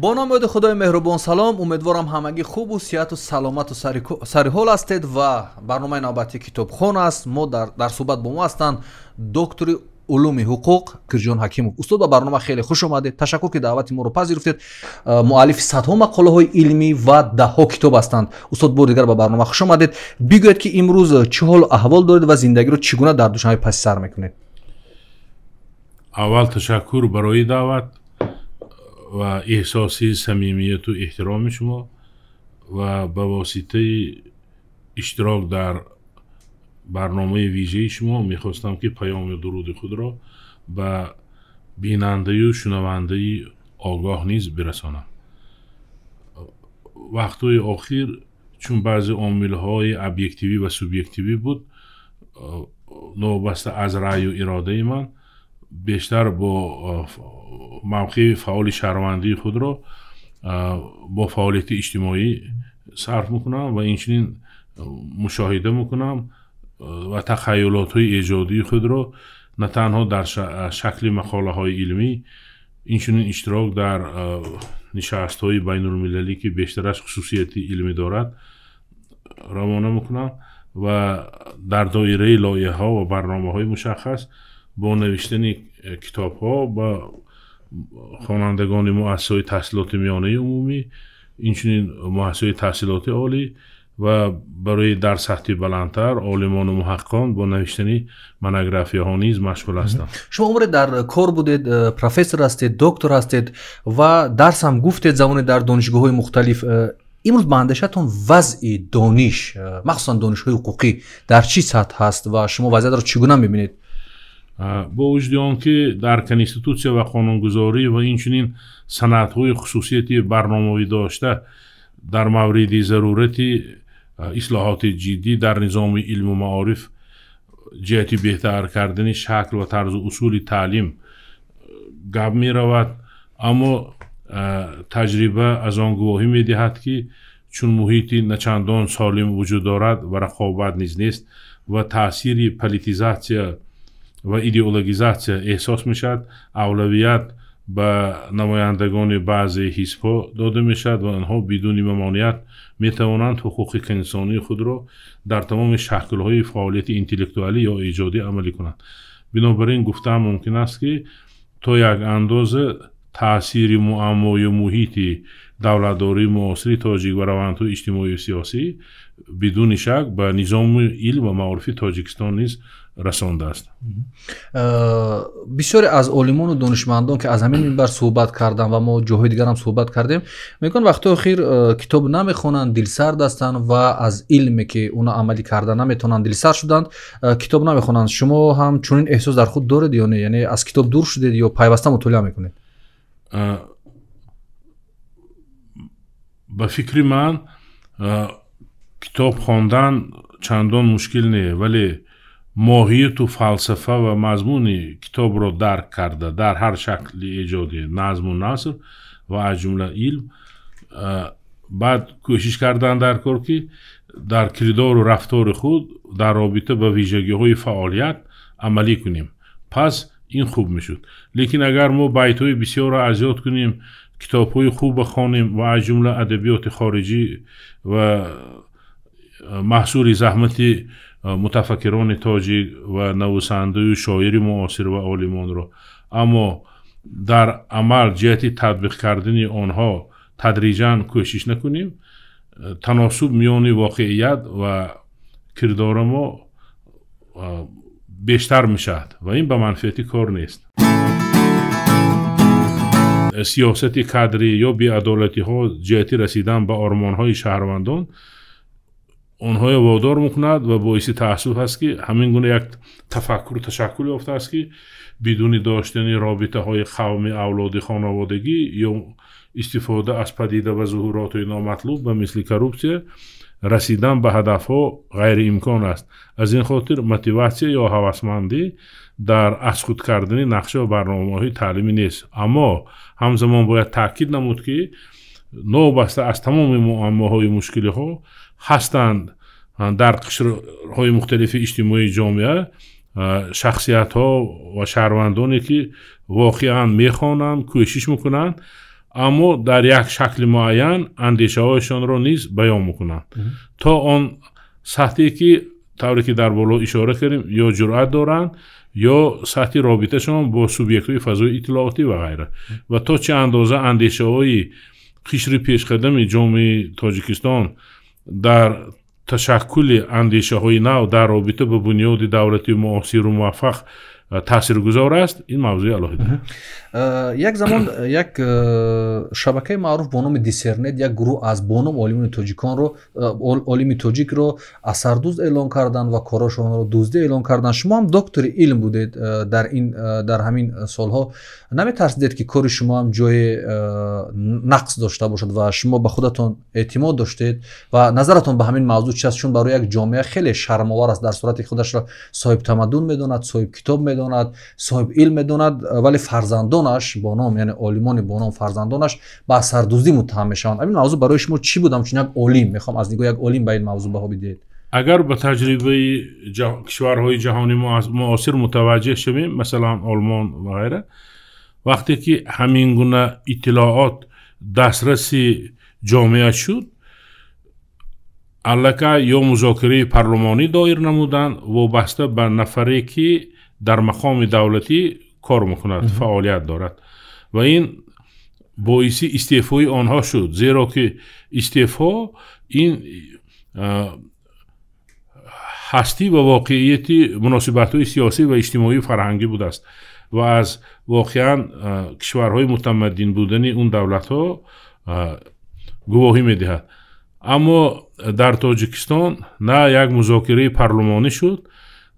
Бо номи ёди Худои меҳрубон салом. Умедворам ҳамагӣ хубу сиҳату саломату сариҳол ҳастед ва барномаи навбатии Китобхон аст. Мо дар суҳбат бо мо ҳастанд доктори улуми ҳуқуқ Кирҷон Ҳакимов. Устод, ба барнома хеле хуш омадед. Ташаккур, ки даъвати моро пазируфтед. Муаллифи садҳо мақолаҳои илмӣ ва даҳҳо китоб ҳастанд. Устод, бори дигар ба барнома хуш омадед. Бигӯед, ки имрӯз чӣ ҳолу аҳвол доред ва зиндагиро чӣ гуна дар Душанбе паси сар мекунед? Аввал ташаккур барои даъват ва эҳсоси самимияту эҳтироми шумо ва ба воситаи иштирок дар барномаи вижаи шумо мехостам, ки паёми дуруди худро ба бинандаю шунавандаи огоҳ низ бирасонам. Вақтҳои охир, чун баъзе омилҳои объективӣ ва субъективӣ буд, новобаста аз раъю иродаи ман, бештар бо мавқеи фаъоли шаҳрвандии худро бо фаъолияти иҷтимоӣ сарф мекунам ва инчунин мушоҳида мекунам ва тахайюлотҳои эҷодии худро на танҳо дар шакли мақолаҳои илмӣ, инчунин иштирок дар нишастҳои байнулмилалӣ, ки бештараш хусусияти илмӣ дорад, равона мекунам ва дар доираи лоиҳаҳо ва барномаҳои мушаххас бо навиштани китобҳо ба хонандагони муассисаҳои таҳсилоти миёнаи умумӣ, инчунин муассисаҳои таҳсилоти олӣ ва барои дар сатҳи баландтар олимону муҳаққиқон бо навиштани монографияҳо низ машғул ҳастам. Шумо умре дар кор будед, профессор ҳастед, доктор ҳастед ва дарс ҳам гуфтед замоне дар донишгоҳҳои мухталиф. Имрӯз ба андешатон вазъи дониш, махсусан донишҳои ҳуқуқӣ, дар чӣ сатҳ ҳаст ва шумо вазъиятро чӣ гуна мебинед? Бо вуҷуди он ки дар конститутсия ва қонунгузорӣ ва инчунин санадҳои хусусияти барномавӣ дошта дар мавриди зарурати ислоҳоти ҷиддӣ дар низоми илму маориф ҷиҳати беҳтар кардани шакл ва тарзу усули таълим гап меравад, аммо таҷриба аз он гувоҳӣ медиҳад, ки чун муҳити начандон солим вуҷуд дорад ва рақобат низ нест ва таъсири политизатсия ва идеологизатсия эҳсос мешавад, авлавият ба намояндагони баъзе ҳизбҳо дода мешавад ва онҳо бидуни мамоният метавонанд ҳуқуқи конститутсионии худро дар тамоми шаклҳои фаъолияти интеллектуалӣ ё эҷодӣ амалӣ кунанд. Бинобар ин гуфтан мумкин аст, ки то як андоза таъсири муаммою муҳити давлатдории муосири тоҷик ва равандҳои иҷтимоию сиёсӣ бидуни шак ба низоми илм ва маорифи Тоҷикистон низ расондааст. Бисёре аз олимону донишмандон, ки аз ҳамин минбар суҳбат карданд ва мо ҷоҳои дигар ҳам суҳбат кардем, мегӯянд, вақтҳои охир китоб намехонанд, дилсард ҳастанд ва аз илме, ки уна амалӣ карда наметавонанд, дилсард шуданд, китоб намехонанд. Шумо ҳам чунин эҳсос дар худ доред ё не? Яъне аз китоб дур шудед ё пайваста мутолиа мекунед? Ба фикри ман, китоб хондан чандон мушкил не, вале моҳияту фалсафа ва мазмуни китобро дарк карда, дар ҳар шакли эҷодӣ, назму наср ва аз ҷумла илм, баъд кӯшиш кардан дар кор, ки дар кирдору рафтори худ дар робита ба вижагиҳои фаъолият амалӣ кунем, пас ин хуб мешуд. Лекин агар мо байтҳои бисёрро аз ёд кунем, китобҳои хуб бихонем ва аз ҷумла адабиёти хориҷӣ ва маҳсули заҳмати мутафаккирони тоҷик ва нависандаю шоири муосир ва олимонро, аммо дар амал ҷиҳати татбиқ кардани онҳо тадриҷан кӯшиш накунем, таносуб миёни воқеият ва кирдори мо бештар мешавад ва ин ба манфиати кор нест. Сиёсати кадрӣ ё беадолатиҳо ҷиҳати расидан ба ормонҳои шаҳрвандон онҳоро водор мекунад ва боиси таассуф аст, ки ҳамин гуна як тафаккуру ташаккул ёфтааст, ки бидуни доштани робитаҳои қавми, авлоди, хонаводагӣ ё истифода аз падида ва зуҳуротҳои номатлуб ба мисли коррупсия расидан ба ҳадафҳо ғайриимкон аст. Аз ин хотир мотиватсия ё ҳавасмандӣ дар аз худ кардани нақша ва барномаҳои таълимӣ нест. Аммо ҳамзамон бояд таъкид намуд, ки новобаста аз тамоми муаммоҳои мушкилиҳо ҳастанд дар қишрҳои мухталифи иҷтимоии ҷомеа шахсиятҳо ва шаҳрвандоне, ки воқеан мехонанд, кӯшиш мекунанд. Аммо дар як шакли муайян андешаҳояшонро низ баён мекунанд, то он сатҳе ки тавре ки дар боло ишора кардем, ё ҷуръат доранд, ё сатҳи робиташон бо субъектҳои фазои иттилоотӣ ва ғайра, ва то чӣ андоза андешаҳои қишри пешқадами ҷомеаи Тоҷикистон дар ташаккули андешаҳои нав дар робита ба бунёди давлати муосиру муваффақ таъсиргузор аст, ин мавзӯи алоҳида. Як замон як шабакаи маъруф бо номи Диссернет як гурӯҳ аз бо ном олимони тоҷиконро, олими тоҷикро асардузд эълон карданд ва корашонро дуздӣ эълон карданд. Шумо ҳам доктори илм будед дар ҳамин солҳо. Наметарсидед, ки кори шумо ҳам ҷои нақс дошта бошад ва шумо ба худатон эътимод доштед? Ва назаратон ба ҳамин мавзӯъ чи аст? Чун барои як ҷомеа хеле шармовар аст, дар сурате ки худашро соҳибтамаддун медонад, соҳибкитоб медонад, соҳиб илм медонад, вале фарзандонаш бо ном, яъне олимони бо ном фарзандонаш ба асардуздӣ муттаҳам мешаванд. Ҳамин мавзӯъ барои шумо чӣ буд? Ҳамчун як олим, мехоҳам аз нигоҳи як олим ба ин мавзӯъ баҳо бидиҳед. Агар ба таҷрибаи кишварҳои ҷаҳони муосир мутаваҷҷеҳ шавем, масалан Олмон ва ғайра, вақте ки ҳамин гуна иттилоот дастраси ҷомеа шуд, аллакай ё музокираи парлумонӣ доир намуданд вобаста ба нафаре, ки дар мақоми давлатӣ кор мекунад, фаъолият дорад, ва ин боиси истеъфои онҳо шуд, зеро ки истеъфо ин ҳастӣ ва воқеияти муносибатҳои сиёсӣ ва иҷтимоию фарҳангӣ будааст ва аз воқеан кишварҳои мутамаддин будани он давлатҳо гувоҳӣ медиҳад. Аммо дар Тоҷикистон на як музокираи парлумонӣ шуд,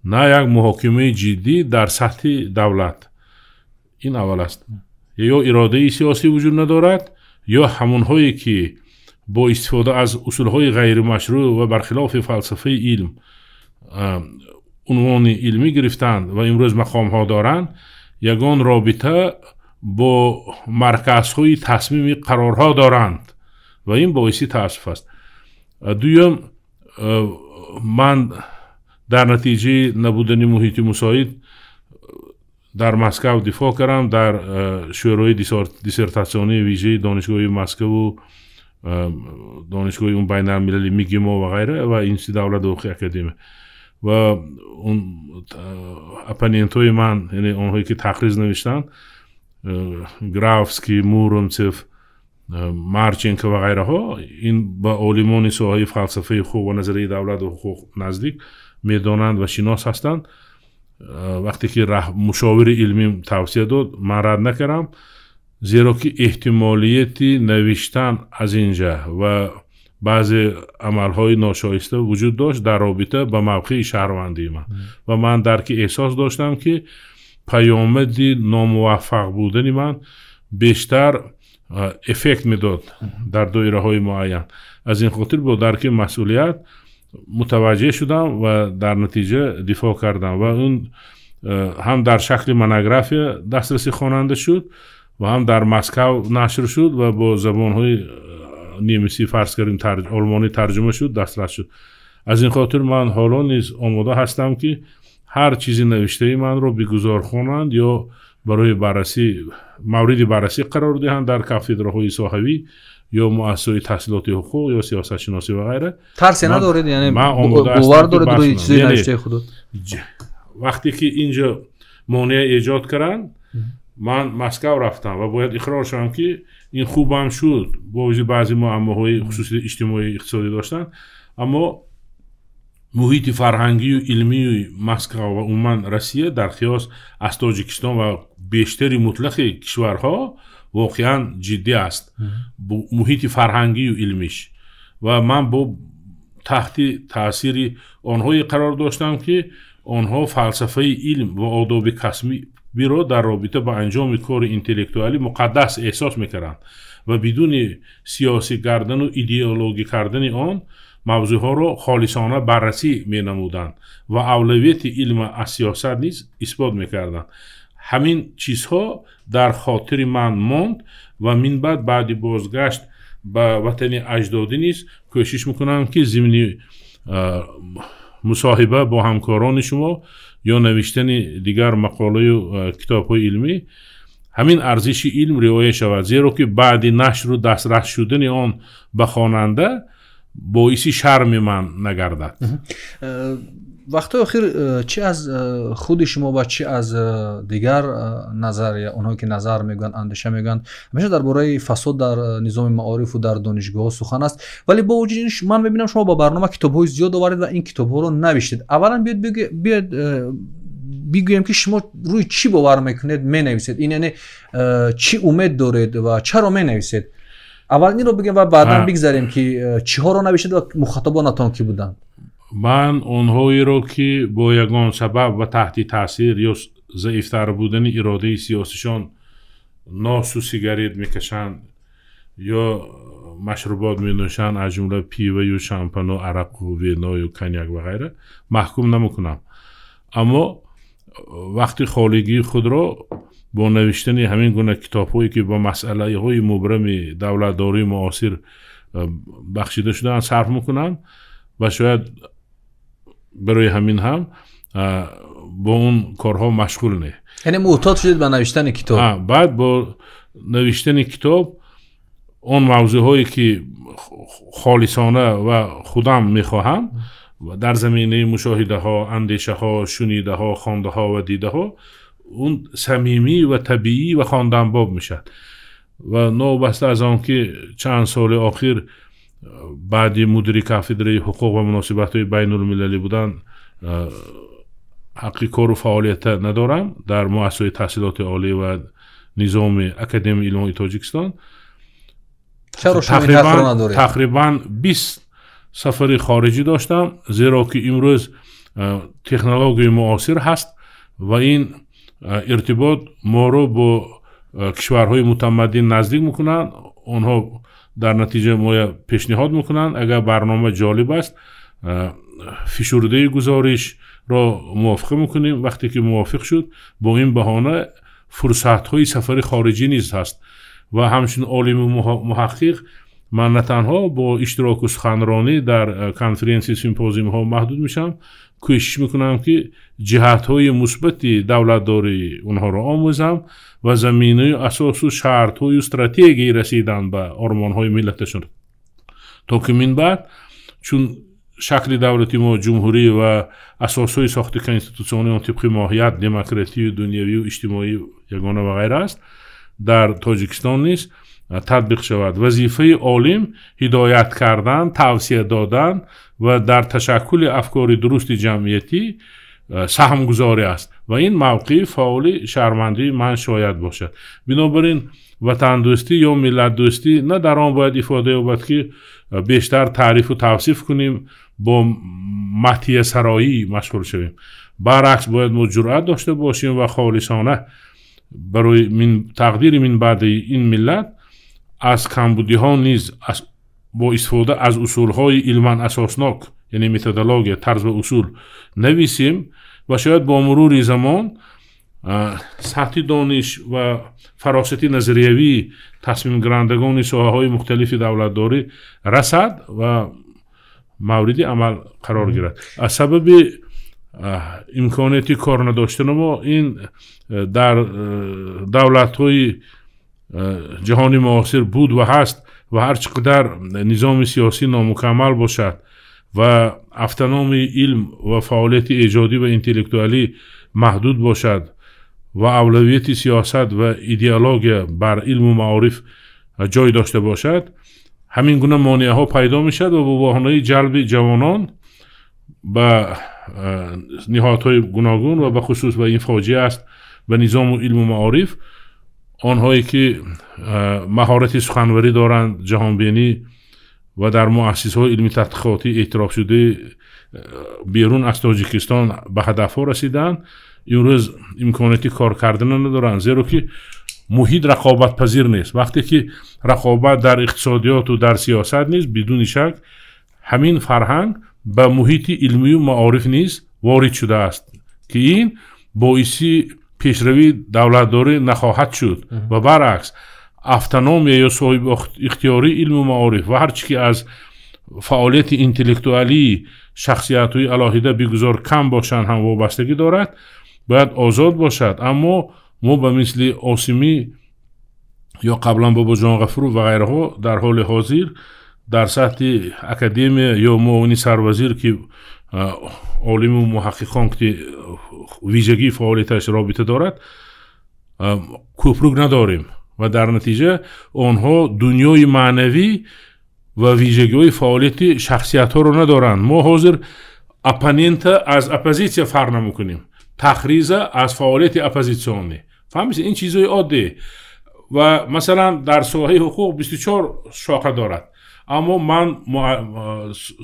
на як муҳокимаи ҷиддӣ дар сатҳи давлат. Ин аввал аст: ё иродаи сиёсӣ вуҷуд надорад, ё ҳамонҳое ки бо истифода аз усулҳои ғайримашрӯъ ва бархилофи фалсафаи илм унвони илмӣ гирифтанд ва имрӯз мақомҳо доранд, ягон робита бо марказҳои тасмими қарорҳо доранд ва ин боиси таассуф аст. Дуюм, ман дар натиҷаи набудани муҳити мусоид дар Москав дифоъ кардам, дар шӯрои диссертатсионии вижаи Донишгоҳи Москаву Донишгоҳи он байналмилали МГИМО ва ғайра ва Институти давлат ҳуқуқи академия, ва он оппонентҳои ман, яъне онҳое ки тақриз навиштанд, Графский, Муромцев, Марченко ва ғайраҳо, ин ба олимони соҳаи фалсафаи ҳуқуқ ва назарияи давлату ҳуқуқ наздик медонанд ва шинос ҳастанд. Вақте ки мушовири илмим тавсия дод, ман рад накардам, зеро ки эҳтимолияти навиштан аз инҷа ва баъзе амалҳои ношоиста вуҷуд дошт дар робита ба мавқеи шаҳрвандии ман, ва ман дарки эҳсос доштам, ки паёмади номуваффақ будани ман бештар эффект медод дар доираҳои муайян. Аз ин хотир бо дарки масъулият мутаваҷҷеҳ шудам ва дар натиҷа дифоъ кардам, ва он ҳам дар шакли монография дастраси хонанда шуд ва ҳам дар Москав нашр шуд ва бо забонҳои немисӣ, фарз кардем, олмонӣ тарҷума шуд, дастрас шуд. Аз ин хотир ман ҳоло низ омода ҳастам, ки ҳар чизи навиштаи манро бигузор хонанд ё барои баррасӣ, мавриди баррасӣ қарор диҳанд дар кафедраҳои соҳавӣ ё муассисаҳои таҳсилоти ҳуқуқ ё сиёсатшиносӣ ва ғайра. Тарсе надоред, яъне бовар доред рӯи чизи навиштаи худот? Вақте ки инҷо монеа эҷод карданд, ман Москав рафтам ва бояд иқрор шавам, ки ин хубам шуд, бо вуҷуди баъзе муаммоҳои хусуси иҷтимоӣ иқтисодӣ доштанд, аммо муҳити фарҳангию илмии Москав ва умуман Россия дар қиёс аз Тоҷикистон ва бештари мутлақи кишварҳо воқеан ҷиддӣ аст, муҳити фарҳангию илмиш. Ва ман бо таҳти таъсири онҳое қарор доштам, ки онҳо фалсафаи илм ва одоби касбиро дар робита ба анҷоми кори интеллектуалӣ муқаддас эҳсос мекарданд ва бидуни сиёсӣ кардану идеологӣ кардани он мавзӯъҳоро холисона баррасӣ менамуданд ва авлавияти илм аз сиёсат низ исбот мекарданд. Ҳамин чизҳо дар хотири ман монд ва минбаъд, баъди бозгашт ба ватани аҷдодӣ низ кӯшиш мекунам, ки зимни мусоҳиба бо ҳамкорони шумо ё навиштани дигар мақолаю китобҳои илмӣ ҳамин арзиши илм риоя шавад, зеро ки баъди нашру дастрас шудани он ба хонанда боиси шарми ман нагардад. Вақтҳои охир чӣ аз худи шумо ва чӣ аз дигар назария, онҳое ки назар мегӯянд, андеша мегӯянд, ҳамеша дар бораи фасод дар низоми маорифу дар донишгоҳҳо сухан аст. Вале бо вуҷуди ин ман мебинам, шумо ба барнома китобҳои зиёд овардед ва ин китобҳоро навиштед. Аввалан биёед бигӯем, ки шумо рӯи чӣ бовар мекунед, менависед? Ин яъне чӣ умед доред ва чаро менависед? Аввал инро бигӯем ва баъдан бигзарем, ки чиҳоро навиштед ва мухотабонатон кӣ буданд. Ман онҳоеро, ки бо ягон сабаб ва таҳти таъсир ё заифтар будани иродаи сиёсишон носу сигарет мекашанд ё машрубот менӯшанд, аз ҷумла пиваю шампану арақу виною коньяк ва ғайра, маҳкум намекунам. Аммо вақти холигии худро бо навиштани ҳамин гуна китобҳое, ки ба масъалаҳои мубрами давлатдории муосир бахшида шудаанд, сарф мекунам ва шояд барои ҳамин ҳам бо он корҳо машғул не. Яъне муътод шудед ба навиштани китоб? Баъд бо навиштани китоб он мавзӯъҳое, ки холисона ва худам мехоҳам, дар заминаи мушоҳидаҳо, андешаҳо, шунидаҳо, хондаҳо ва дидаҳо, он самимӣ ва табиӣ ва хонданбоб мешавад. Ва новобаста аз он ки чанд соли охир баъди мудири кафедраи ҳуқуқ ва муносибатҳои байнулмилалӣ будан ҳаққи кору фаъолията надорам дар муассисаҳои таҳсилоти олӣ ва низоми Академияи илмҳои Тоҷикистон, тақрибан 20 сафари хориҷӣ доштам, зеро ки имрӯз технологияи муосир ҳаст ва ин иртибот моро бо кишварҳои мутамаддин наздик мекунанд. Онҳо дар натиҷа моя пешниҳод мекунанд. Агар барнома ҷолиб аст, фишурдаи гузоришро мувофиқа мекунем. Вақте ки мувофиқ шуд, бо ин баҳона фурсатҳои сафари хориҷӣ низ ҳаст. Ва ҳамчун олими муҳаққиқ ман на танҳо бо иштироку суханронӣ дар конференсия, симпозиумҳо маҳдуд мешавам, кӯшиш мекунам, ки ҷиҳатҳои мусбати давлатдории онҳоро омӯзам ва заминаи асосу шартҳою стратегияи расидан ба ормонҳои миллаташон, то ки минбаъд, чун шакли давлати мо ҷумҳурӣ ва асосҳои сохти конститутсионии он тибқи моҳият демократию дунявию иҷтимоӣ ягона ва ғайра аст, дар Тоҷикистон низ татбиқ шавад. Вазифаи олим ҳидоят кардан, тавсия додан ва дар ташаккули афкори дурусти ҷамъиятӣ саҳмгузорӣ аст ва ин мавқеи фаъоли шаҳрвандии ман шояд бошад. Бинобар ин ватандӯстӣ ё миллатдӯстӣ на дар он бояд ифода ёбад, ки бештар таърифу тавсиф кунем, бо матиясароӣ машғул шавем. Баръакс, бояд мо ҷуръат дошта бошем ва холисона барои тақдири минбаъди ин миллат аз камбудиҳо низ бо истифода аз усулҳои илман асоснок, яъне методология, тарз ва усул нависем ва шояд бо мурури замон сатҳи дониш ва фаросати назариявии тасмимгирандагони соҳаҳои мухталифи давлатдорӣ расад ва мавриди амал қарор гирад. Аз сабаби имконияти кор надоштани мо ин дар давлатҳои ҷаҳони муосир буд ва ҳаст ва ҳар чӣ қадар низоми сиёсӣ номукаммал бошад ва автономии илм ва фаъолияти эҷодӣ ва интеллектуалӣ маҳдуд бошад ва авлавияти сиёсат ва идеология бар илму маориф ҷой дошта бошад, ҳамин гуна монеаҳо пайдо мешавад ва бо баҳонаи ҷалби ҷавонон ба ниҳодҳои гуногун ва бахусус, ва ин фоҷиа аст, ба низому илму маориф, онҳое ки маҳорати суханварӣ доранд, ҷаҳонбинӣ ва дар муассисаҳои илми тадқиқотӣ эътирофшудаи берун аз Тоҷикистон ба ҳадафҳо расиданд, имрӯз имконияти кор кардан надоранд, зеро ки муҳит рақобатпазир нест. Вақте ки рақобат дар иқтисодиёту дар сиёсат низ, бидуни шак ҳамин фарҳанг ба муҳити илмию маориф низ ворид шудааст, ки ин боиси пешравии давлатдорӣ нахоҳад шуд ва баръакс автономия ё соҳибихтиёрии илму маориф ва ҳар чӣ ки аз фаъолияти интеллектуалии шахсиятҳои алоҳида, бигузор кам бошанд ҳам, вобастагӣ дорад, бояд озод бошад, аммо Мо ба мисли Осимӣ ё қаблан Бобоҷон Ғафуров ва ғайраҳо дар ҳоли ҳозир дар сатҳи академия ё муовини сарвазир, ки олиму муҳаққиқон ки вижагии фаъолияташ робита дорад, кӯпрук надорем ва дар натиҷа онҳо дунёи маънавӣ ва вижагиҳои фаъолияти шахсиятҳоро надоранд. Мо ҳозир оппонента аз оппозитсия фарқ намекунем, тахриза аз фаъолияти оппозитсионӣ. Фаҳмидед, ин чизҳои оддӣ. Ва масалан дар соҳаи ҳуқуқ 24 шоха дорад, аммо ман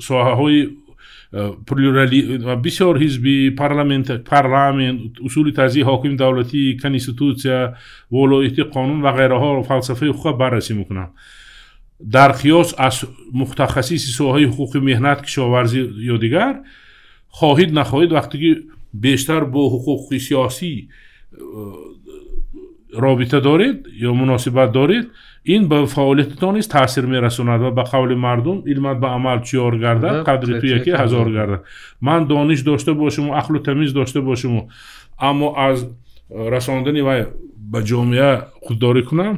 соҳаҳои плюрали бисёр ҳизбӣ, парламент, усули таҷзияи ҳокими давлатӣ, конститутсия, волоияти қонун ва ғайраҳоро, фалсафаи ҳуқуқро баррасӣ мекунам. Дар қиёс аз мухтахассиси соҳаи ҳуқуқи меҳнат, кишоварзӣ ё дигар, хоҳид нахоҳид, вақте ки бештар бо ҳуқуқи сиёсӣ робита доред ё муносибат доред, ин ба фаъолиятатон низ таъсир мерасонад ва ба қавли мардум илмат ба амал чиёр гардад, қадри ту яке ҳазор гардад. Ман дониш дошта бошаму ақлу тамиз дошта бошаму, аммо аз расондани вай ба ҷомеа худдорӣ кунам,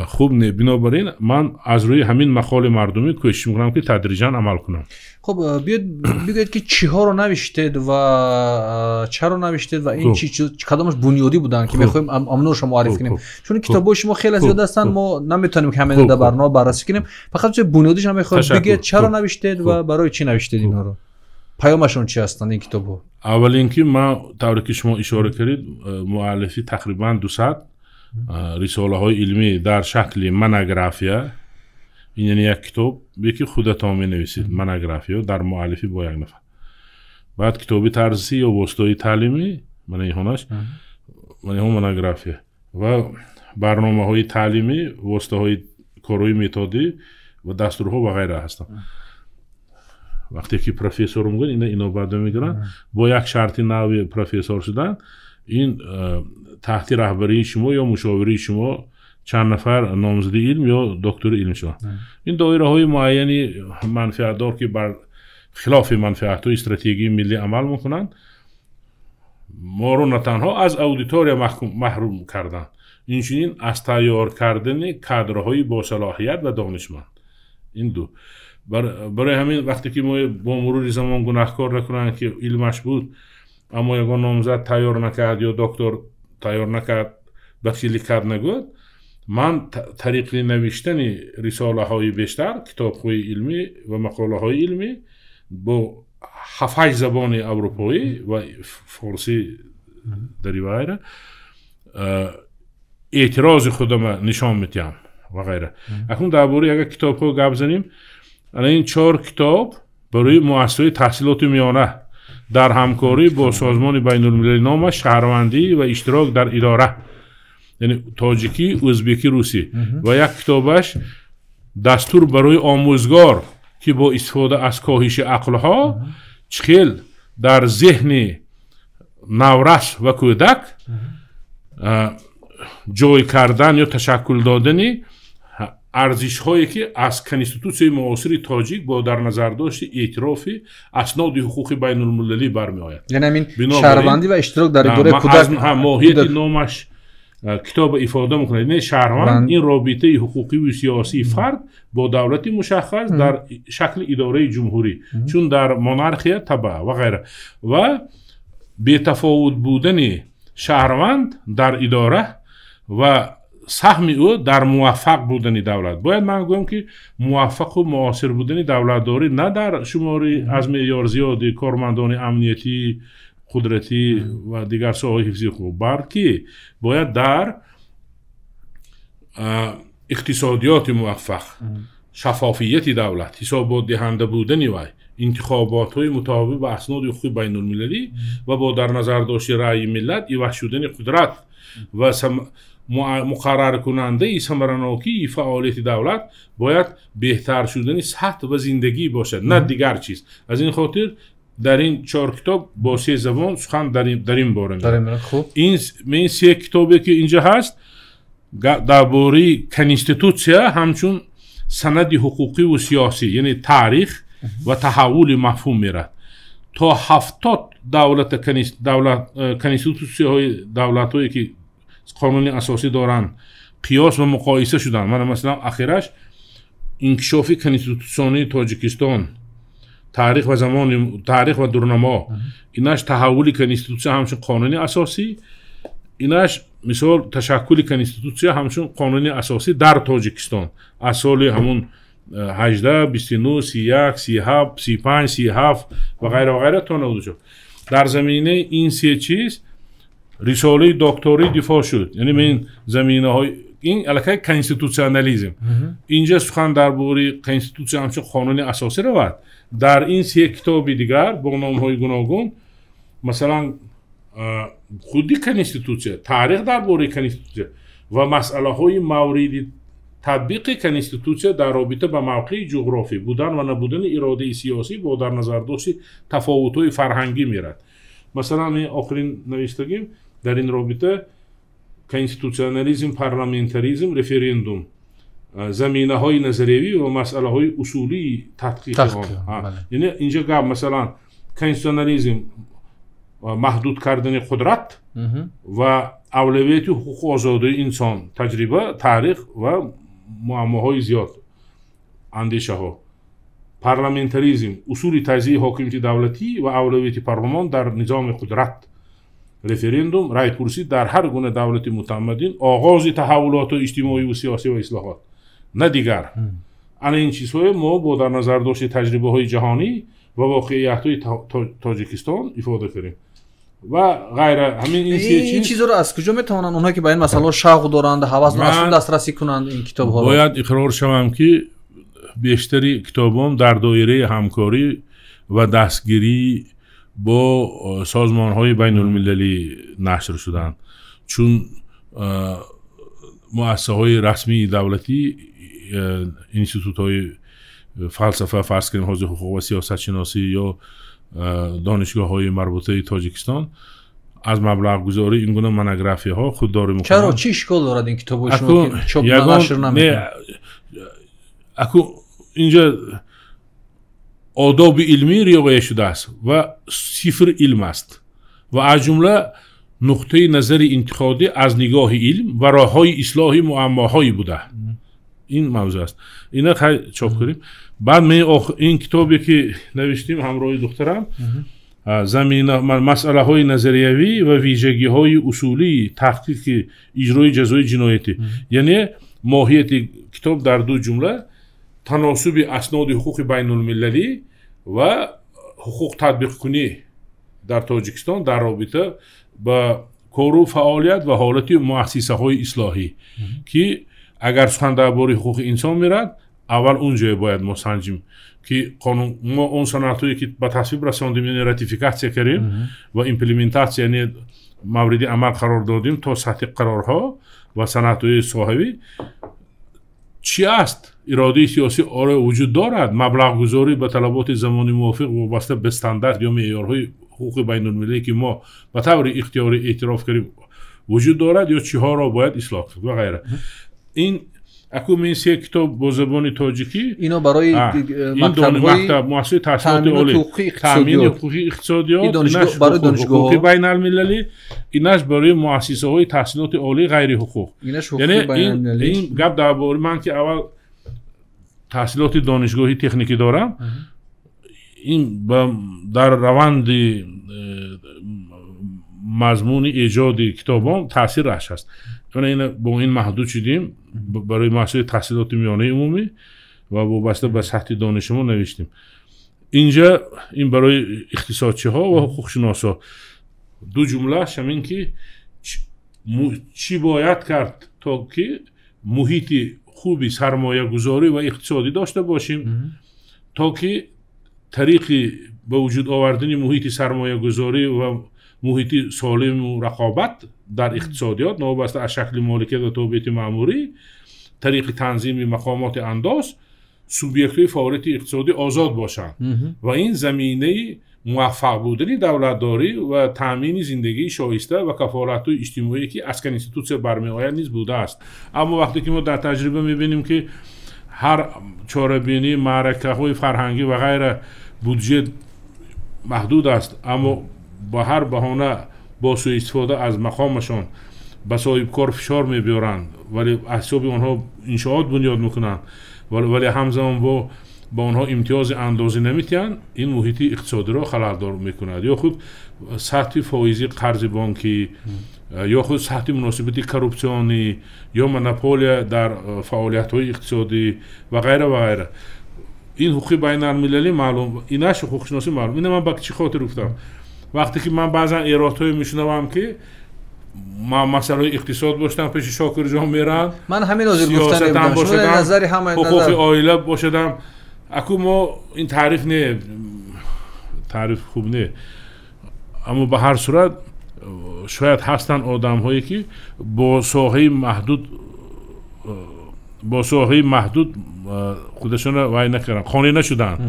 хуб не. Бинобар ин ман аз рӯи ҳамин мақоли мардумӣ кӯшиш мекунам, ки тадриҷан амал кунам. Хуб, биёед бигӯед, ки чиҳоро навиштед ва чаро навиштед ва ин кадомаш бунёдӣ буданд, ки мехоҳем амнуро муарриф кунем, чун китобҳои шумо хеле зиёд ҳастанд, мо наметавонем ки ҳамаи дар барнома баррасӣ кунем. Фақат чизи бунёдиша мехоҳем бигӯед, чаро навиштед ва барои чӣ навиштед инҳоро, паёмашон чи ҳастанд ин китобҳо? Аввал ин ки ман, тавре ки шумо ишора кардед, муаллифи тақрибан 200 рисолаҳои илмӣ дар шакли монография, ин яъне як китоб ки худатон менависед, монография дар муаллифӣ бо як нафар, баъд китоби тарзӣ ё воситаҳои таълимӣ, мана инҳонаш, мана инҳо монография ва барномаҳои таълимӣ, воситаҳои корҳои методӣ ва дастурҳо ва ғайра ҳастанд. Вақте ки профессор мегӯянд, ина инобат мегиранд бо як шарти нави профессор шудан, ин таҳти раҳбарии шумо ё мушовираи шумо чанд нафар номзади илм ё доктори илм шаванд. Ин доираҳои муайяни манфиатдор, ки бар хилофи манфиатҳои стратегии миллӣ амал мекунанд, моро на танҳо аз аудитория маҳрум карданд, инчунин аз тайёр кардани кадрҳои босалоҳият ва донишманд. Ин ду. Барои ҳамин вақте ки мо бо мурури замон гунаҳкор накунанд, ки илмаш буд, аммо ягон номзад тайёр накард ё доктор тайёр накард, вакили кард нагӯяд, ман тариқи навиштани рисолаҳои бештар, китобҳои илмӣ ва мақолаҳои илмӣ бо ҳафт забони аврупоӣ ва форсӣ, дарӣ ва ғайра эътирози худама нишон медиҳам ва ғайра. Акнун дар бораи агар китобҳо гап занем, ана ин чор китоб барои муассисаҳои таҳсилоти миёна дар ҳамкорӣ бо созмони байнулмилалӣ, номаш «Шаҳрвандӣ ва иштирок дар идора», яъне тоҷикӣ, ӯзбекӣ, русӣ, ва як китобаш «Дастур барои омӯзгор, ки бо истифода аз коҳиши ақлҳо чӣ хел дар зеҳни наврас ва кӯдак ҷой кардан ё ташаккул додани арзишҳое, ки аз конститутсияи муосири тоҷик бо дар назардошти эътирофи асноди ҳуқуқи байнулмилалӣ бармеояд». Яъне ҳамин шаҳрвандӣ ва иштирок дар идораи кӯдак. Моҳияти номаш китоба ифода мекунад. Не, шаҳрванд ин робитаи ҳуқуқиву сиёсии фард бо давлати мушаххас дар шакли идораи ҷумҳурӣ, чун дар монархия таба ва ғайра, ва бетафовут будани шаҳрванд дар идора ва саҳми ӯ дар муваффақ будани давлат. Бояд ман гӯям, ки муваффақу муосир будани давлатдорӣ на дар шумори аз меъёр зиёди кормандони амниятӣ, қудратӣ ва дигар соҳаҳои ҳифзи ҳуқуқ, балки бояд дар иқтисодиёти муваффақ, шаффофияти давлат, ҳисоботдиҳанда будани вай, интихоботҳои мутобиқ ба асноди ҳуқуқи байнулмилалӣ ва бо дар назардошти раъйи миллат иваз шудани қудрат ва муқарраркунандаи самаранокии фаъолияти давлат бояд беҳтар шудани сатҳ ва зиндагӣ бошад, на дигар чиз. Аз ин хотир дар ин чор китоб бо се забон сухан дар ин бора. Ин се китобе, ки инҷа ҳаст, дар бораи конститутсия ҳамчун санади ҳуқуқиву сиёсӣ, яъне таърих ва таҳаввули мафҳум мерад то 70 давлата, конститутсияҳои давлатҳое, ки қонуни асосӣ доранд қиёс ва муқоиса шуданд. Мана масалан ахираш инкишофи конститутсионии Тоҷикистон, таърих ва замони таърих ва дурнамо, инаш таҳаввули конститутсия ҳамчун қонуни асосӣ, инаш мисол ташаккули конститутсия ҳамчун қонуни асосӣ дар Тоҷикистон аз соли ҳамун 18, 29, 31, 37, 35, 37 ва ғайра ва ғайра то 94. Дар заминаи ин се чиз рисолаи докторӣ дифоъ шуд. Яъне ин заминаҳои ин аллакай конститутсионализм. Инҷа сухан дар бораи конститутсия ҳамчун қонуни асосӣ равад. Дар ин се китоби дигар бо номҳои гуногун, масалан худи конститутсия, таърих дар бораи конститутсия ва масъалаҳои мавриди татбиқи конститутсия дар робита ба мавқеи ҷуғрофӣ будан ва набудани иродаи сиёсӣ бо дар назардошти тафовутҳои фарҳангӣ мерад. Масалан, ин охирин навиштагим дар ин робита конститутсионализм, парламентаризм, референдум, заминаҳои назариявӣ ва масъалаҳои усулии тадқиқи он. Яъне инҷа гап масалан конститутсионализм маҳдуд кардани қудрат ва авлавияти ҳуқуқу озодии инсон, таҷриба, таърих ва муаммоҳои зиёд, андешаҳо. Парламентаризм, усули таҷзияи ҳокимияти давлатӣ ва авлавияти парлумон дар низоми қудрат, референдум, райпурсӣ дар ҳар гуна давлати мутамаддин, оғози таҳаввулоти иҷтимоӣ ва сиёсӣ ва ислоҳот, на дигар. Ана ин чизҳое мо бо дар назардошти таҷрибаҳои ҷаҳонӣ ва воқеиятҳои Тоҷикистон ифода кардем ва ғайра. Ҳамин ин се чиз. Ин чизҳоро аз куҷо метавонанд онҳое ки ба ин масъалаҳо шавқ доранд, ҳавас доранд, аз дастрасӣ кунанд ин китобҳоро? Бояд иқрор шавам ки бештари китобом дар доираи ҳамкорӣ ва дастгирӣ бо созмонҳои байнулмилалӣ нашр шуданд, чун муассисаҳои расмии давлатӣ, институтҳои фалсафа, фарз кунем ҳозир ҳуқуқ ва сиёсатшиносӣ ё донишгоҳҳои марбутаи Тоҷикистон аз маблағгузории ин гуна монографияҳо худдорӣ мекунанд. Чаро? Чӣ ишкол дорад ин китобҳои шумо ки чоп нашр намекунанд? Аку инҷа одоби илмӣ риоя шудааст ва сифр илм аст ва аз ҷумла нуқтаи назари интиқодӣ аз нигоҳи илм ва роҳҳои ислоҳи муаммоҳое буда. Ин мавзӯъ аст. Ина хай чоп кардем. Баъд ин китобе ки навиштем ҳамроҳи духтарам, замина масъалаҳои назариявӣ ва вижагиҳои усулии таҳқиқи иҷрои ҷазои ҷиноятӣ. Яъне моҳияти китоб дар ду ҷумла таносуби асноди ҳуқуқи байнулмилалӣ ва ҳуқуқ татбиқкунӣ дар Тоҷикистон дар робита ба кору фаъолият ва ҳолати муассисаҳои ислоҳӣ, ки агар сухан дар бораи ҳуқуқи инсон мерад, аввал он ҷое бояд мо санҷим ки қонун мо он санадҳое ки ба тасвиб расондем, яъне ратификатсия кардем ва имплементатсия, яъне мавриди амал қарор додем то сатҳи қарорҳо ва санадҳои соҳавӣ, чӣ аст? Иродаи сиёсӣ оро вуҷуд дорад? Маблағгузорӣ ба талаботи замони мувофиқ вобаста ба стандарт ё меъёрҳои ҳуқуқи байнулмилалӣ ки мо ба таври ихтиёрӣ эътироф кардем вуҷуд дорад ё чиҳоро бояд ислоҳ кард ва ғайра. Ин аку мин се китоб бо забони тоҷикӣ ино барои мактаб, муассисаи таҳсилоти олӣ, таъмини ҳуқуқи иқтисодиёт, барои донишгоҳҳо, ҳуқуқи байналмилалӣ, инаш барои муассисаҳои таҳсилоти олии ғайриҳуқуқ. Яъне ин гап дар бораи ман ки аввал таҳсилоти донишгоҳи техникӣ дорам, ин дар раванди мазмуни эҷоди китобон таъсираш аст. Бо ин маҳдуд шудем барои муассисаи таҳсилоти миёнаи умумӣ ва вобаста ба сатҳи дониши мо навиштем. Инҷа ин барои иқтисодчиҳо ва ҳуқуқшиносҳо ду ҷумлааш ҳамин ки чӣ бояд кард то ки муҳити хуби сармоягузорӣ ва иқтисодӣ дошта бошем, то ки тариқи ба вуҷуд овардани муҳити сармоягузорӣ ва муҳити солиму рақобат дар иқтисодиёт новобаста аз шакли моликият ва тобеияти маъмурӣ, тариқи танзими мақомоти андоз субъектҳои фаъолияти иқтисодӣ озод бошанд ва ин заминаи муваффақ будани давлатдорӣ ва таъмини зиндагии шоиста ва кафолатҳои иҷтимоие ки аз конститутсия бармеояд низ будааст. Аммо вақте ки мо дар таҷриба мебинем ки ҳар чорабинӣ, маъракаҳои фарҳангӣ ва ғайра буҷет маҳдуд аст, аммо ба ҳар баҳона бо суистифода аз мақомашон ба соҳибкор фишор мебиёранд, вале аз ҳисоби онҳо иншоот бунёд мекунанд, вале ҳамзамон ба онҳо имтиёзи андозӣ наметиҳанд, ин муҳити иқтисодиро халалдор мекунад. Ё худ сатҳи фоизи қарзи бонкӣ, ё худ сатҳи муносибати коррупсионӣ, ё монополия дар фаъолиятҳои иқтисодӣ ва ғайра ва ғайра. Ин ҳуқуқи байналмилалӣ маълум, инаш ҳуқуқшиносӣ маълум. Ина ман ба чӣ хотир гуфтам? Вақте ки ман баъзан эродҳое мешунавам, ки ман масъалаи иқтисод бошам, пеши Шокирҷон мерам, ман ҳамин ҳозир гуфтам, назари ҳама ҳуқуқи оила бошадам. Аку мо ин таъриф не, таъриф хуб не, аммо ба ҳар сурат шояд ҳастанд одамҳое ки бо соҳаи маҳдуд худашонро вай накарданд, қонеъ нашуданд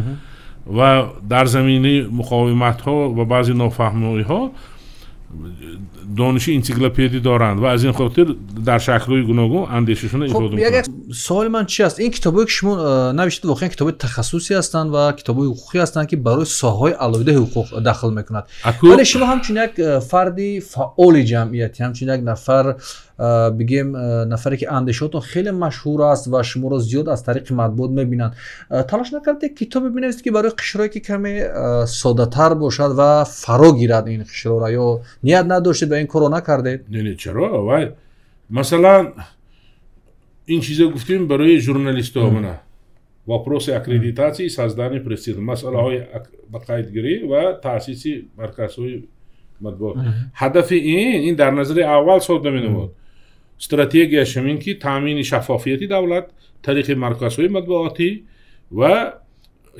ва дар заминаи муқовиматҳо ва баъзе нофаҳмиҳо дониши энсиклопедӣ доранд ва аз ин хотир дар шаклҳои гуногун андешашонро ифода мекунанд. Суоли ман чи аст? Ин китобҳое ки шумо навиштед воқеан китобҳои тахассусӣ ҳастанд ва китобҳои ҳуқуқӣ ҳастанд, ки барои соҳаҳои алоҳидаи ҳуқуқ дахл мекунад. Вале шумо ҳамчун як фарди фаъоли ҷамъиятӣ, ҳамчун як нафар, бигем, нафаре ки андешаотон хеле машҳур аст ва шуморо зиёд аз тариқи матбуот мебинанд, талош накардед китобе бинависед, ки барои қишрое ки каме соддатар бошад ва фаро гирад ин қишрора, ё ният надоштед ва ин корро накардед? Не, чаро? Вай, масалан, ин чиза гуфтем барои журналистҳо, мана вопроси аккредитатсияи создани пресс-центр, масъалаҳои ба қайдгирӣ ва таъсиси марказҳои матбуот. Ҳадафи ин дар назари аввал сода менамуд. Стратегияш ҳамин ки таъмини шаффофияти давлат тариқи марказҳои матбуотӣ ва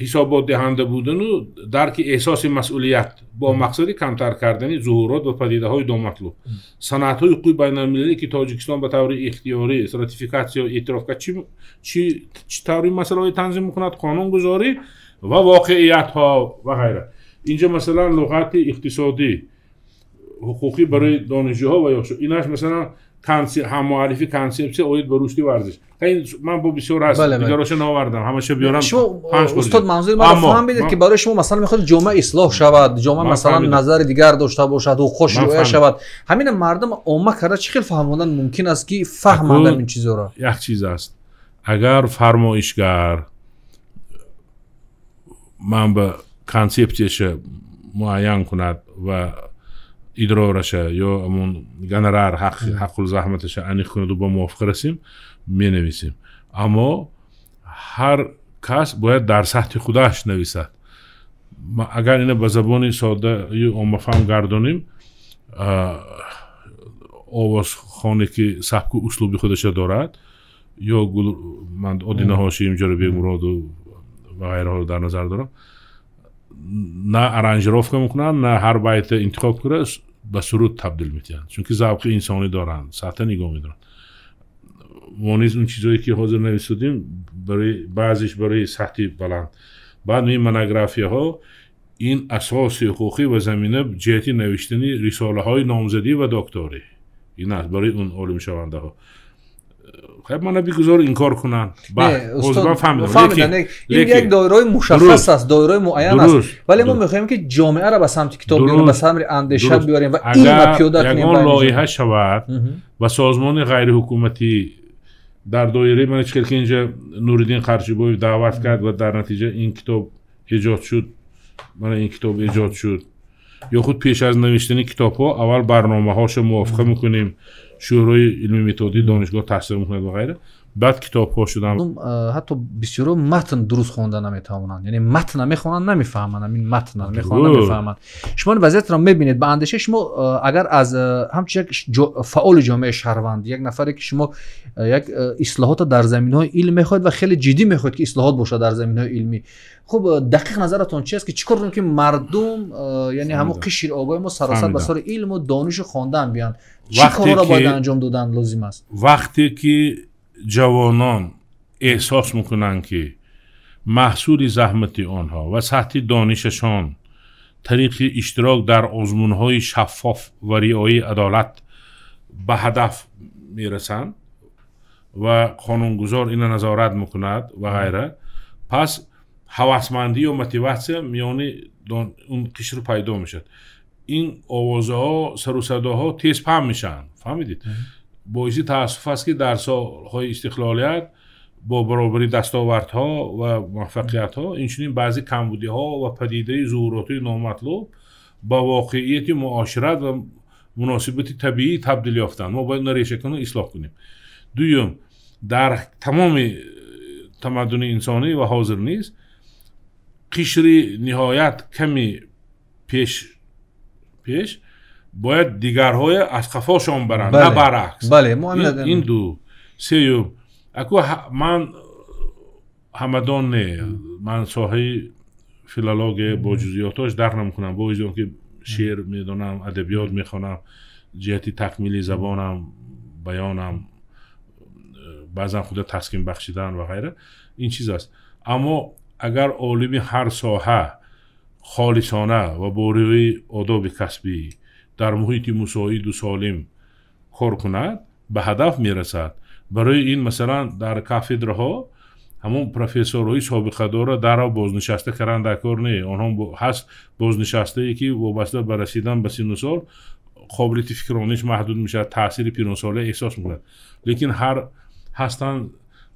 ҳисоботдиҳанда будану дарки эҳсоси масъулият бо мақсади камтар кардани зуҳурот ва падидаҳои доматлуб. Санадҳои ҳуқуқи байналмилалӣ, ки Тоҷикистон ба таври ихтиёрӣ ратификатсия эътироф кард, чӣ таври масъалаҳои танзим мекунад, қонунгузорӣ ва воқеиятҳо ва ғайра. Инҷо масалан луғати иқтисодӣ ҳуқуқӣ барои донишҷӯҳо ва ё инаш масалан ҳаммуаллифи консепсия оид ба рушди варзиш. Ман бо бисёр ҳаст, дигароша наовардам, ҳамаша биёрам. Шумо устод, манзури маро фаҳмидед, ки барои шумо масалан мехоҳед ҷомеа ислоҳ шавад, ҷомеа масалан назари дигар дошта бошад, ҳуқуқаш риоя шавад. Ҳамина мардум омма карда чӣ хел фаҳмондан мумкин аст, ки фаҳманд ин чизоро? Як чиз аст, агар фармоишгар ман ба консепсияша муайян кунад ва идрораша ё ҳамон гонорар ҳаққул заҳматаша аниқ кунаду ба мувофиқа расем, менависем. Аммо ҳар кас бояд дар сатҳи худаш нависад. Агар ина ба забони соддаю оммафаҳм гардонем, овозхоне ки сабку услуби худаша дорад, ё ман Одина Ҳошим, Ҷӯрабек Муроду ва ғайраҳоро дар назар дорам, на аранжировка мекунанд, на ҳар байта интихоб кунад, ба суруд табдил метиҳанд, чунки завқи инсонӣ доранд, сатҳа нигоҳ медоранд. Мо низ он чизое ки ҳозир нависудем, барои баъзеш барои сатҳи баланд. Баъд ин монографияҳо ин асоси ҳуқуқӣ ва замина ҷиҳати навиштани рисолаҳои номзадӣ ва докторӣ ин аст барои он олимшавандаҳо. Хай, мана бигузор инкор кунанд. Фаҳмидам, ин як доираи мушаххас аст, доираи муайян аст, вале мо мехоҳем, ки ҷомеаро ба самти китоб биёрем, ба самти андеша биёрем ва илмро пиёда кунем. Ягон лоиҳа шавад ва созмони ғайриҳукуматӣ дар доираи мана чӣ хел ки инҷа Нуриддин Қарчибоев даъват кард ва дар натиҷа ин китоб эҷод шуд, мана ин китоб эҷод шуд, ё худ пеш аз навиштани китобҳо аввал барномаҳошо мувофиқа мекунем, шӯрои илми методии донишгоҳ тасдиқ мекунад ва ғайра, баъд китобҳо шуданд. Ҳатто бисёро матн дуруст хонда наметавонанд, яъне матна мехонанд, намефаҳманд, ҳамин матна мехонанд, намефаҳманд. Шумо ин вазъиятро мебинед. Ба андешаи шумо, агар аз ҳамчун як фаъоли ҷомеаи шаҳрванд, як нафаре ки шумо як ислоҳотро дар заминаҳои илм мехоҳед ва хеле ҷиддӣ мехоҳед, ки ислоҳот бошад дар заминаҳои илмӣ, хуб, дақиқ назаратон чи аст, ки чӣ кор кунем, ки мардум, яъне ҳамон қишри огоҳи мо саросар ба сари илму донишу хондан биёянд? Чӣ корҳоро бояд анҷом додан лозим аст? Вақте ки ҷавонон эҳсос мекунанд, ки маҳсули заҳмати онҳо ва сатҳи донишашон тариқи иштирок дар озмунҳои шаффоф ва риояи адолат ба ҳадаф мерасанд ва қонунгузор ина назорат мекунад ва ғайра, пас ҳавасмандӣ ё мотиватсия миёни он қишр пайдо мешавад. Ин овозаҳо, сару садоҳо тез паҳн мешаванд. Фаҳмидед? Боиси таассуф аст, ки дар солҳои истиқлолият бо баробари дастовардҳо ва муваффақиятҳо инчунин баъзе камбудиҳо ва падидаи зуҳуроти номатлуб ба воқеияти муошират ва муносибати табиӣ табдил ёфтанд. Мо бояд решакуну ислоҳ кунем. Дуюм, дар тамоми тамаддуни инсонӣ ва ҳозир низ қишри ниҳоят ками пеш бояд дигарҳое аз қафошон баранд, на баръакс. Ин ду. Сеюм, аку ман ҳамадон не, ман соҳаи филология бо ҷузъиётош дарк намекунам, бо он ки шеър медонам, адабиёт мехонам, ҷиҳати такмили забонам, баёнам, баъзан худа таскин бахшидан ва ғайра, ин чиз аст. Аммо агар олими ҳар соҳа холисона ва бо рӯи одоби касбӣ дар муҳити мусоиду солим кор кунад, ба ҳадаф мерасад. Барои ин масалан дар кафедраҳо ҳамон профессорҳои собиқадорро дарро бознишаста кардан дар кор не. Онҳо ҳаст бознишастае, ки вобаста ба расидан ба синну сол қобилияти фикрониш маҳдуд мешавад, таъсири пиронсолия эҳсос мекунад. Лекин ҳар ҳастанд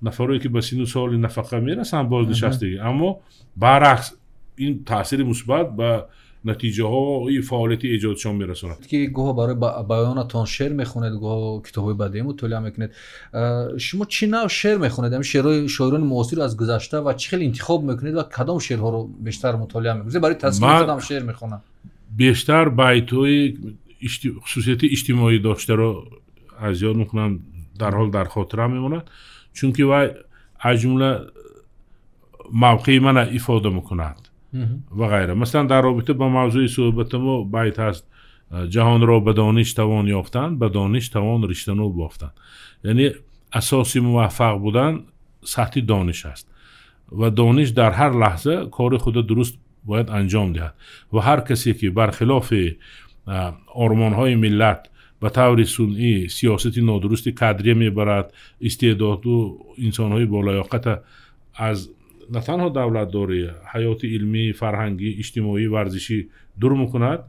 нафарое, ки ба синну соли нафақа мерасанд бознишастагӣ, аммо баръакс ин таъсири мусбат ба натиҷаҳои фаъолияти эҷодшон мерасонад. Ки гоҳо барои баёнатон шеър мехонед, гоҳо китобҳои бадеӣ мутолиа мекунед. Шумо чӣ навъ шеър мехонед? Ҳамин шеърҳои шоирони муосир аз гузашта ва чӣ хел интихоб мекунед ва кадом шеърҳоро бештар мутолиа мекунед? Барои тасвири худам шеър мехонам. Бештар байтҳои хусусияти иҷтимоӣ доштаро аз ёд мекунам, дарҳол дар хотира мемонад, чунки вай аз ҷумла мавқеи мана ифода мекунад ва ғайра. Масалан, дар робита ба мавзӯи суҳбати мо байт ҳаст: ҷаҳонро ба дониш тавон ёфтан, ба дониш тавон риштану бофтан. Яъне асоси муваффақ будан сатҳи дониш аст ва дониш дар ҳар лаҳза кори худа дуруст бояд анҷом диҳад ва ҳар касе ки бархилофи ормонҳои миллат ба таври сунъӣ сиёсати нодурусти кадрия мебарад, истеъдоду инсонҳои болаёқата аз на танҳо давлатдорӣ, ҳаёти илмӣ, фарҳангӣ, иҷтимоӣ, варзишӣ дур мекунад,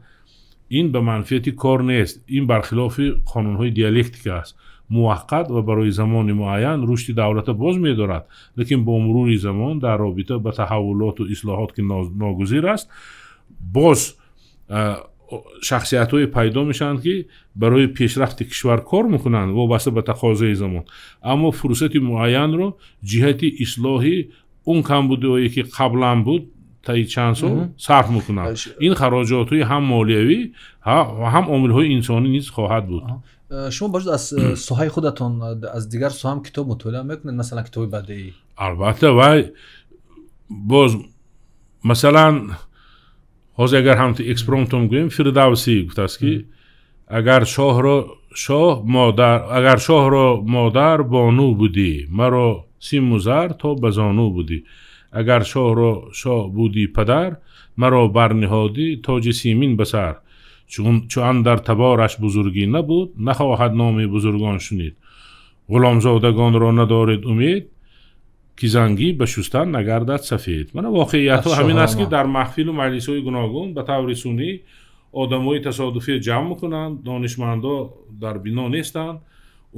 ин ба манфиати кор нест. Ин бархилофи қонунҳои диалектика аст. Муваққат ва барои замони муайян рушди давлата боз медорад, лекин бо мурури замон дар робита ба таҳаввулоту ислоҳот, ки ногузир аст, боз шахсиятҳое пайдо мешаванд, ки барои пешрафти кишвар кор мекунанд вобаста ба тақозои замон, аммо фурсати муайянро ҷиҳати ислоҳи он камбудиҳое, ки қаблан буд, таи чанд сол сарф мекунанд. Ин хароҷотҳои ҳам молиявӣ ва ҳам омилҳои инсонӣ низ хоҳад буд. Шумо бошад аз соҳаи худатон, аз дигар соҳа ҳам китоб мутолиа мекунед, масалан китоби бадеӣ? Албатта, вай боз масалан ҳозир агар ҳамту экспромтом гӯем, Фирдавсӣ гуфтааст, ки агар шоҳро модар бону будӣ, маро симу зар то ба зону будӣ. Агар шоҳро шоҳ будӣ падар, маро барниҳодӣ тоҷи симин ба сар. Чун андар табораш бузургӣ набуд, нахоҳад номи бузургон шунид. Ғуломзодагонро надоред умед, ки зангӣ ба шустан нагардад сафед. Мана воқеиятҳо ҳамин аст, ки дар маҳфилу маҷлисҳои гуногун ба таври сунъӣ одамои тасодуфӣ ҷамъ мекунанд, донишмандо дар бино нестанд,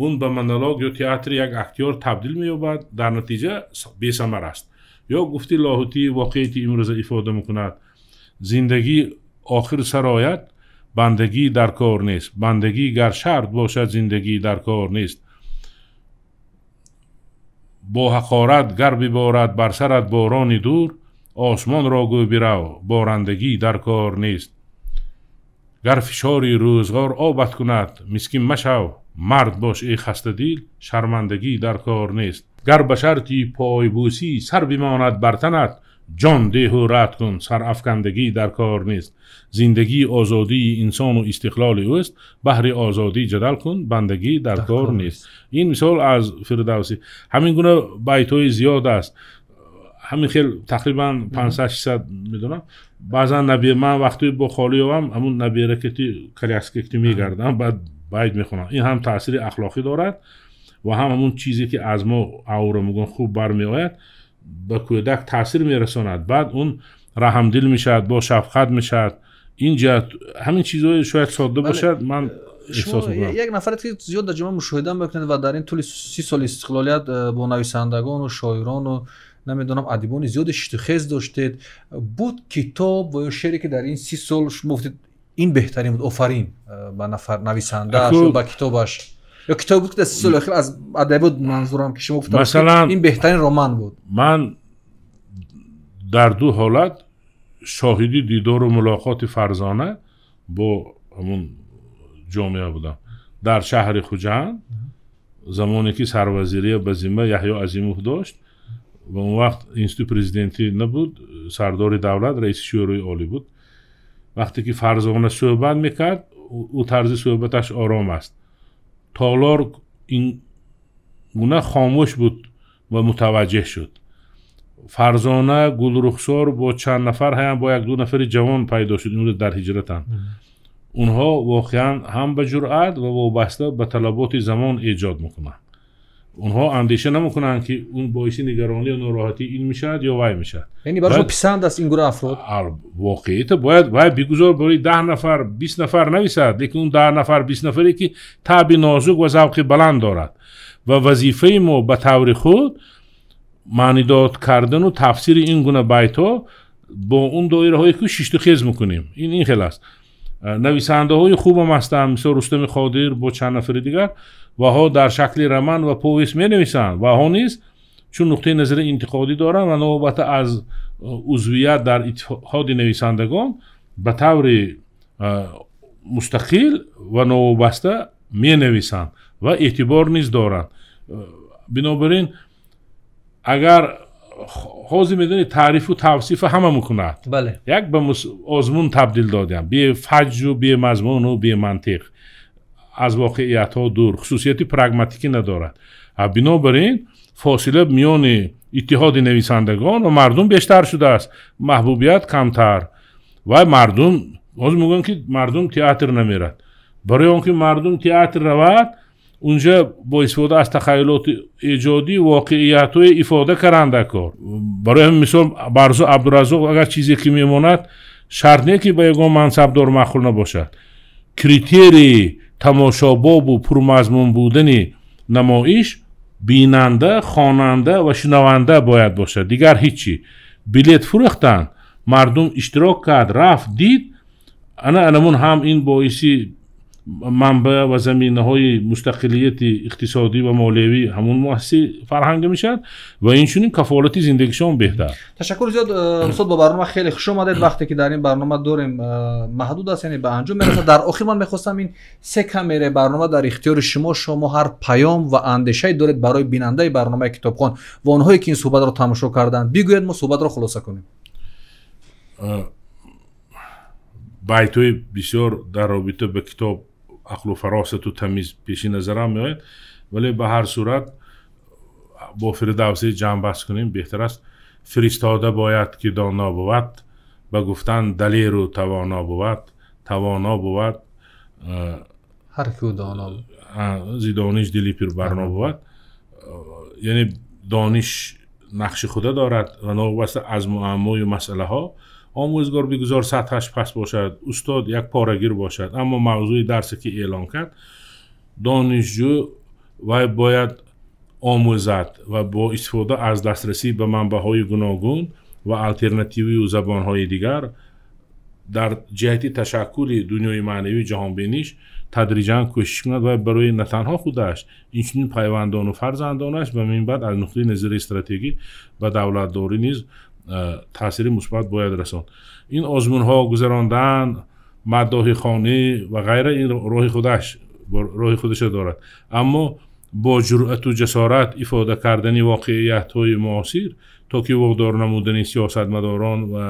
он ба монолог ё театри як актёр табдил меёбад, дар натиҷа бесамар аст. Ё гуфти Лоҳутӣ воқеияти имрӯза ифода мекунад: зиндагӣ охир сарояд, бандагӣ дар кор нест, бандагӣ гар шарт бошад, зиндагӣ дар кор нест. Бо ҳақорат гар биборад бар сарат борони дур, осмонро гӯ бирав, борандагӣ дар кор нест. Гар фишори рӯзғор обат кунад, мискин машав, мард бош эй хастадил, шармандагӣ дар кор нест. Гар ба шарти пойбӯсӣ сар бимонад бар танат, ҷон деҳу рад кун, сарафкандагӣ дар кор нест. Зиндагӣ озодии инсону истиқлоли ӯст, баҳри озодӣ ҷадал кун, бандагӣ дар кор нест. Ин мисол аз Фирдавсӣ. Ҳамин гуна байтҳои зиёд аст. Ҳамин хел тақрибан 500-600 медонам. Баъзан ман вақте бо холиёвам ҳамун наберакати коляскакти мегардам, баъд байт мехонам. Ин ҳам таъсири ахлоқӣ дорад ва ҳам ҳамун чизе, ки аз мо аура мегӯям хуб бармеояд, ба кӯдак таъсир мерасонад. Баъд он раҳмдил мешавад, бо шафқат мешавад. Ин ҷиҳат ҳамин чизҳое шояд содда бошад, ман эҳсос мекунам. Як нафаре ки зиёд дар ҷомеа мушоҳида мекунед ва дар ин тӯли 30 соли истиқлолият бо нависандагону шоирону намедонам адибони зиёде шитухез доштед, буд китоб ва ё шеъре ки дар ин 30 сол шумо гуфтед ин беҳтарин буд, офарин ба нафар нависандааш ё ба китобаш, ё китобе буд ки дар 30 соли охир аз адабиёт манзурам ки шумо гуфтед масалан ин беҳтарин роман буд? Ман дар ду ҳолат шоҳиди дидору мулоқоти Фарзона бо ҳамун ҷомеа будам. Дар шаҳри Хуҷанд замоне ки сарвазирия ба зимма Яҳё Азимов дошт ва он вақт институт президентӣ набуд, сардори давлат раиси Шӯрои Олӣ буд. Вақте ки Фарзона суҳбат мекард, ӯ тарзи суҳбаташ ором аст. Толор ин гуна хомӯш буд ва мутаваҷҷеҳ шуд. Фарзона Гулрухсор бо чанд нафар ҳам бо як ду нафари ҷавон пайдо шуд, имрӯз дар ҳиҷратанд. Онҳо воқеан ҳам ба ҷуръат ва вобаста ба талаботи замон эҷод мекунанд. Онҳо андеша намекунанд ки он боиси нигаронӣ ва нороҳатӣ ин мешавад ё вай мешавад. Яъне барои шумо писанд аст ин гуна афрод? Воқеият бояд вай бигузор барои 10 нафар 20 нафар нависад, лекин он 10 нафар 20 нафаре ки таъби нозук ва завқи баланд дорад ва вазифаи мо ба таври худ маънидод кардану тафсири ин гуна байтҳо бо он доираҳое ки шиштухез мекунем. Ин хел аст. Нависандаҳои хубам ҳастанд, мисол Рустами Қодир бо чанд нафари дигар, ваҳо дар шакли роман ва повест менависанд, ваҳо низ чун нуқтаи назари интиқодӣ доранд ва новобата аз узвият дар иттиҳоди нависандагон ба таври мустақил ва новобаста менависанд ва эътибор низ доранд. Бинобар ин агар ҳозир медонед таърифу тавсифа ҳама мекунад, як ба озмун табдил додям, бефаҷу бемазмуну бемантиқ, аз воқеиятҳо дур, хусусияти прагматикӣ надорад. Бинобар ин фосила миёни иттиҳоди нависандагон ва мардум бештар шудааст, маҳбубият камтар. Ва мардум ҳозир мегӯянд ки мардум театр намерад. Барои он ки мардум театр равад, унҷа бо истифода аз тахайюлоти эҷодӣ воқеиятҳои ифода каранда кор. Барои ҳамин мисол Барзу Абдураззоқ агар чизе ки мемонад, шарт не ки ба ягон мансабдор маъқул набошад. Критерии тамошобобу пурмазмун будани намоиш бинанда, хонанда ва шунаванда бояд бошад, дигар ҳеҷ чӣ. Билет фурӯхтанд, мардум иштирок кард, рафт, дид, ана анамун ҳам ин боиси манбаъ ва заминаҳои мустақилияти иқтисодӣ ва молиявӣ ҳамун муассисаи фарҳангӣ мешавад ва инчунин кафолати зиндагишон беҳтар. Ташаккур зиёд устод, ба барнома хеле хуш омадед. Вақте ки дар ин барнома дорем маҳдуд аст, яъне ба анҷом мерасад. Дар охир ман мехостам ин се камераи барнома дар ихтиёри шумо, шумо ҳар паём ва андешае доред барои бинандаи барномаи Китобхон ва онҳое ки ин суҳбатро тамошо карданд, бигӯед, мо суҳбатро хулоса кунем. Байтҳои бисёр дар робита ба китоб ақлу фаросату тамиз пеши назарам меояд, вале ба ҳар сурат бо Фирдавсӣ ҷамъбаст кунем беҳтар аст. Фиристода бояд ки доно бувад, ба гуфтан далеру тавоно бувад, тавоно бувад ҳар ки доно зи дониш дили пирбарно бувад. Яъне дониш нақши худа дорад ва новобаста аз муаммою масъалаҳо омӯзгор бигузор сатҳаш паст бошад, устод як порагир бошад, аммо мавзӯи дарсе ки эълон кард, донишҷӯ вай бояд омӯзад ва бо истифода аз дастрасӣ ба манбаъҳои гуногун ва алтернативию забонҳои дигар дар ҷиҳати ташаккули дунёи маънавии ҷаҳонбиниш тадриҷан кӯшиш кунад ва барои на танҳо худаш, инчунин пайвандону фарзандонаш ва минбаъд аз нуқтаи назари стратегӣ ба давлатдорӣ низ таъсири мусбат бояд расонд. Ин озмунҳо гузарондан, маддоҳи хонӣ ва ғайра ин роҳи худашро дорад, аммо бо ҷуръату ҷасорат ифода кардани воқеиятҳои муосир то ки водор намудани сиёсатмадорон ва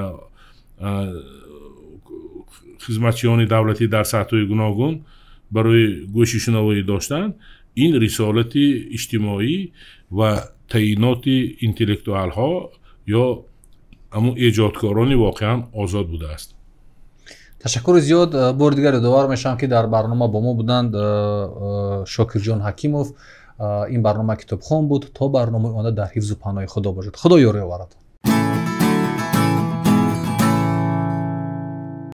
хизматчиёни давлатӣ дар сатҳҳои гуногун барои гӯши шунавоӣ доштан, ин рисолати иҷтимоӣ ва таъиноти интеллектуалҳо ё ҳамун эҷодкорони воқеан озод будааст. Ташаккури зиёд. Бори дигар ёдовар мешавам ки дар барнома бо мо буданд Шокирҷон Ҳакимов. Ин барнома Китобхон буд. То барномаи оянда дар ҳифзу паноҳи Худо бошед. Худо ёри оварад.